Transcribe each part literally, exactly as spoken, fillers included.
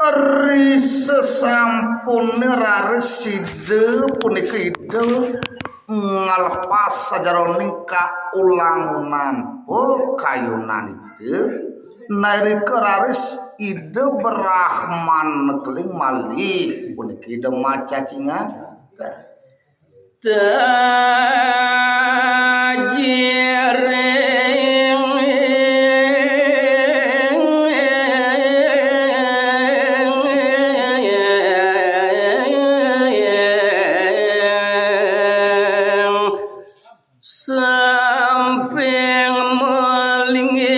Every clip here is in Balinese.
Ri sesampune raris sida punika Ida ngalepas sajeroning kaulangunan pekayunan Ida, nairika raris Ida Brahmana Keling malih punika Ida macacingan. Samping malinggih.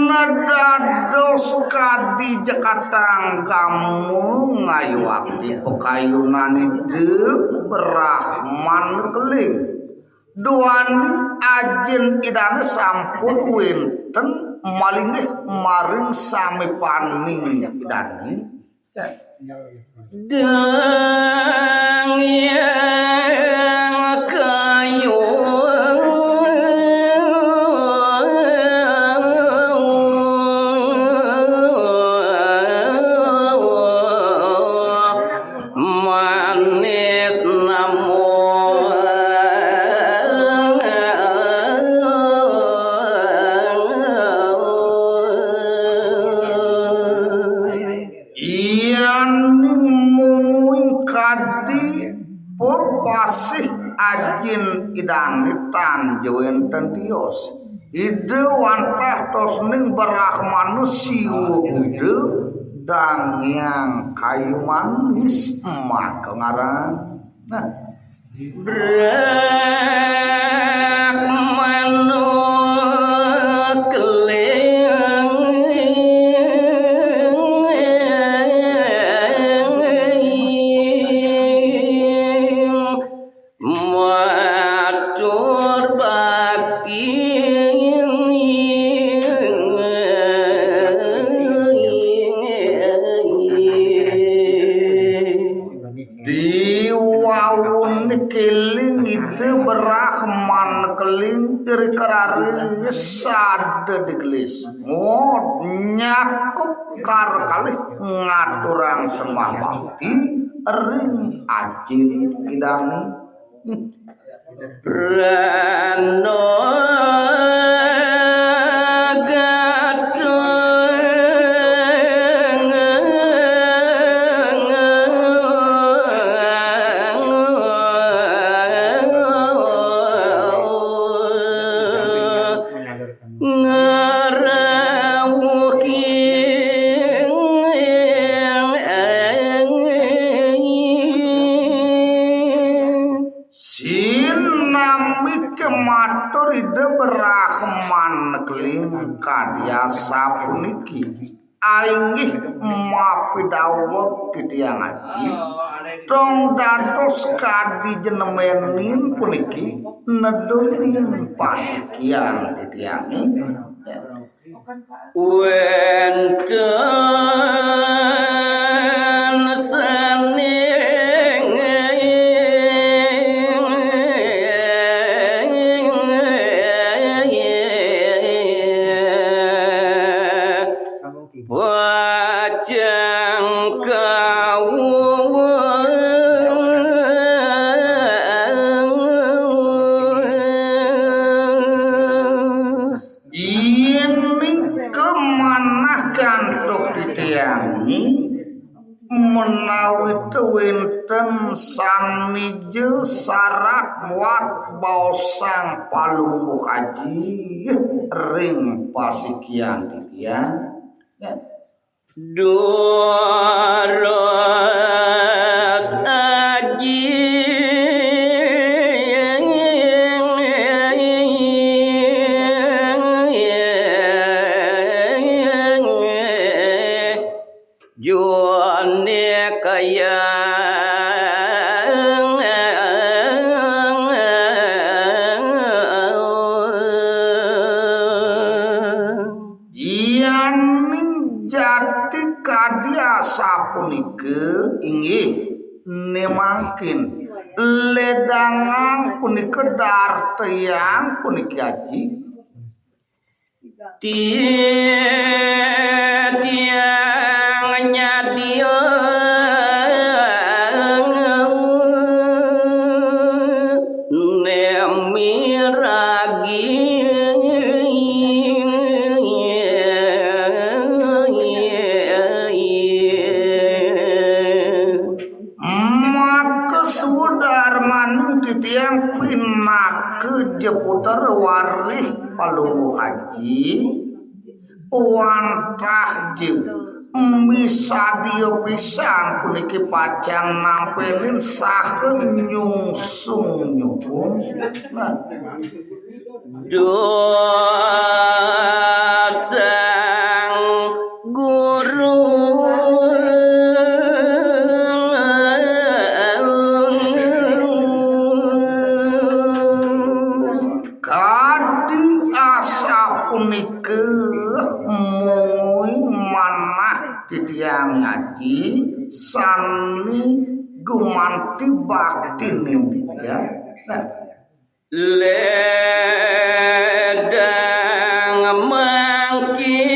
Nadados kadi jekatang kamu ngayuakti pekayunan Ida Brahmana Keling. Duaning ajin Idane sampun wenten malinggih maring sami paning Idane. Dang yang kayu. Manis namun. Yaning mungguing kadi pepasih ajin Idane tan ja wenten tios. Ida wantah tosning Brahmana Siwa Buddha dang yang kayu manis maka ngaran. Nah, Brahmana Keling. Matur bakti. Diwawun keling Ida Brahmana Keling ri kerari sada digelis. Ngot nyakup kar kalih ngaturang sembah bakti ring ajin Idane. Prano Sinambi kematur Ida Brahmana Keling kadi asapuniki. Ainggih mapidaweg titiang aji. Tong dados kadi jenemenin puniki nedunin pasikian titiange. Wenten saning pacang kawus. Yen mingke manah kantuk titiange, menawi wenten sanija sarat muat baosang palungguh aji ring pasikian titiang. Durus aji. Jone kaya Yaning jati kadi asapunika inggih ne mangkin ledangang punika dartayang puniki aji. Titiang nyadia ne miragi. Maka sudarmaning titiang pinaka ja puter warih Palungguh Aji, wantah ja misadia pisan puniki pacang nampenin saha nyungsung nyuhun. Nah. Duh Sang Guru. Kadi asapunika mungguing manah titiang ngaji sane gumanti bakti ning titiang. Nah. Ledang mangkin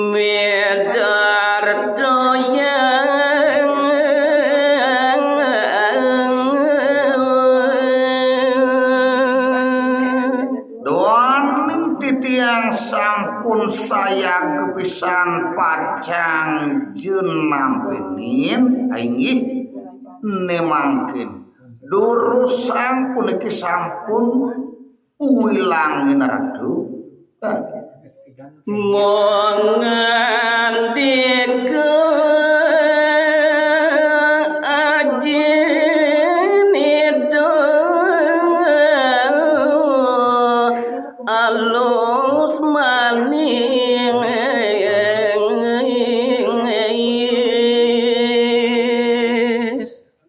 medar doyang. Duaning titiang sampun sayaga pisan pacang ja nampenin, inggih ne mangkin. Durusang puniki sampun uwilangin ratu. Mangandika Aji nida alus manis.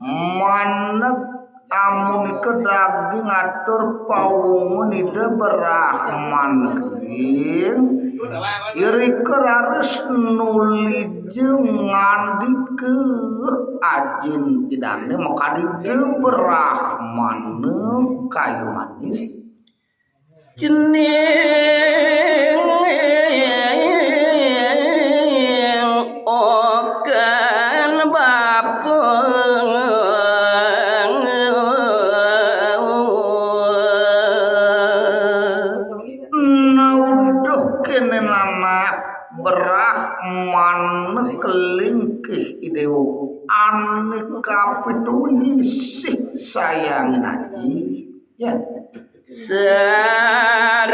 Maneg amunika daging atur pawungun Ida Brahmana Gering, irika raris nulija ngandika ajin Idane makadi Ida Brahmana Kayu Manis. Cening okan bapa. Nauduh kene nanak Brahmana kelingkih idewa ane kapitu isih sayangin aji. Ya. Serat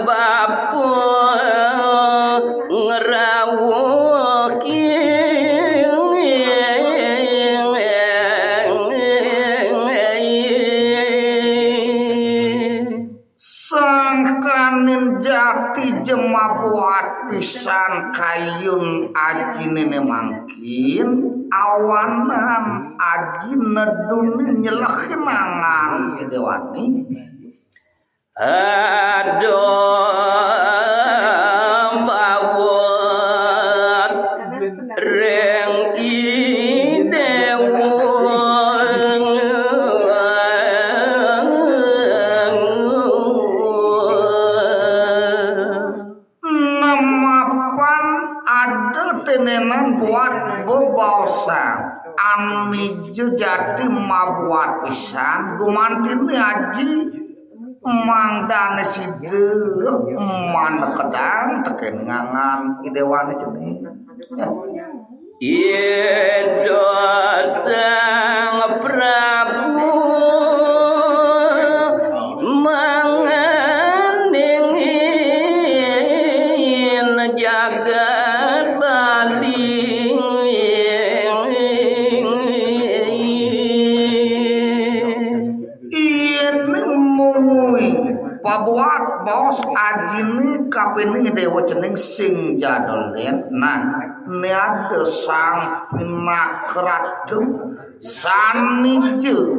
bapa ngrawuh ki. Sangkaning jati ja mabuat pisan kayun ajine ne mangkin, awanan aji nedunin nyelehin angan Idewani. Aduh, bawes ring Idewa. Nemapan ada tenenan buat bebaosan. Anu mija jati mabuat pisan, gumanti ni aji mangdane sida manekedang teken ngangan Idewane cening. Ida Sang Prabu manganingin jagat Bali. Pabuat baos ajiné kapinih déwa cening sing jadel dén. Nah, né ada sang pinaka ratu sanija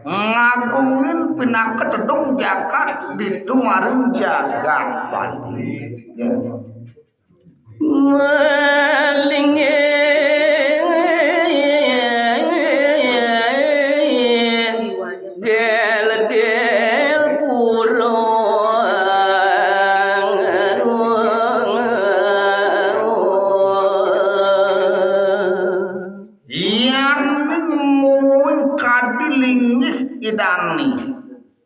ngagungin pinaka tedung jagat ditu maring jagat Bali. Ya. Maling gel-gel pura. Yan mung kadi linggih idané.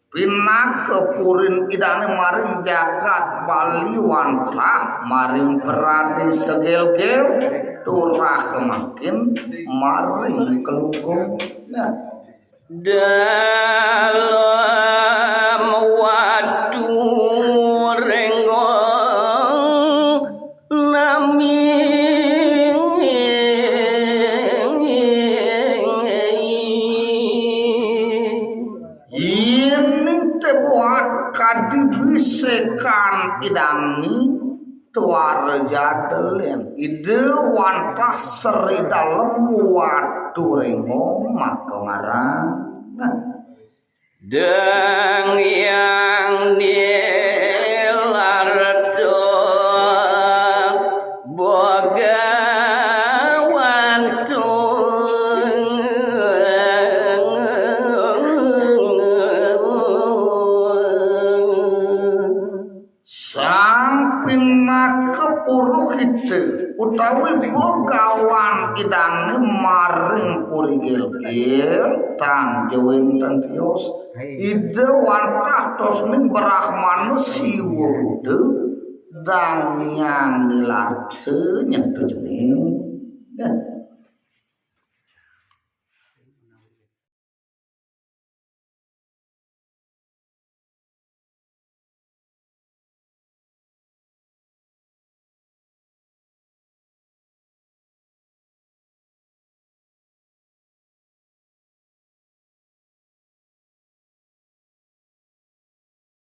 Pinaka purin idané maring jagat Bali wantah maring pradi segel-gel turah kemakin maring kelungkung. Nah. Dalam watu renggong nami. Yéning té buat kadi bisekan idané tuara jadel dén. Ida wantah seri dalem watu renggong maka ngaran. Nah. Dang yang nilar to boga wantung. Sang pinaka puruhita utawi begawan idané maring puri gilgil, tan jawinten tios. Ida wantah tosning Brahmana Siwa Buddha, dang yang nilarta nyentuh cening. Ya.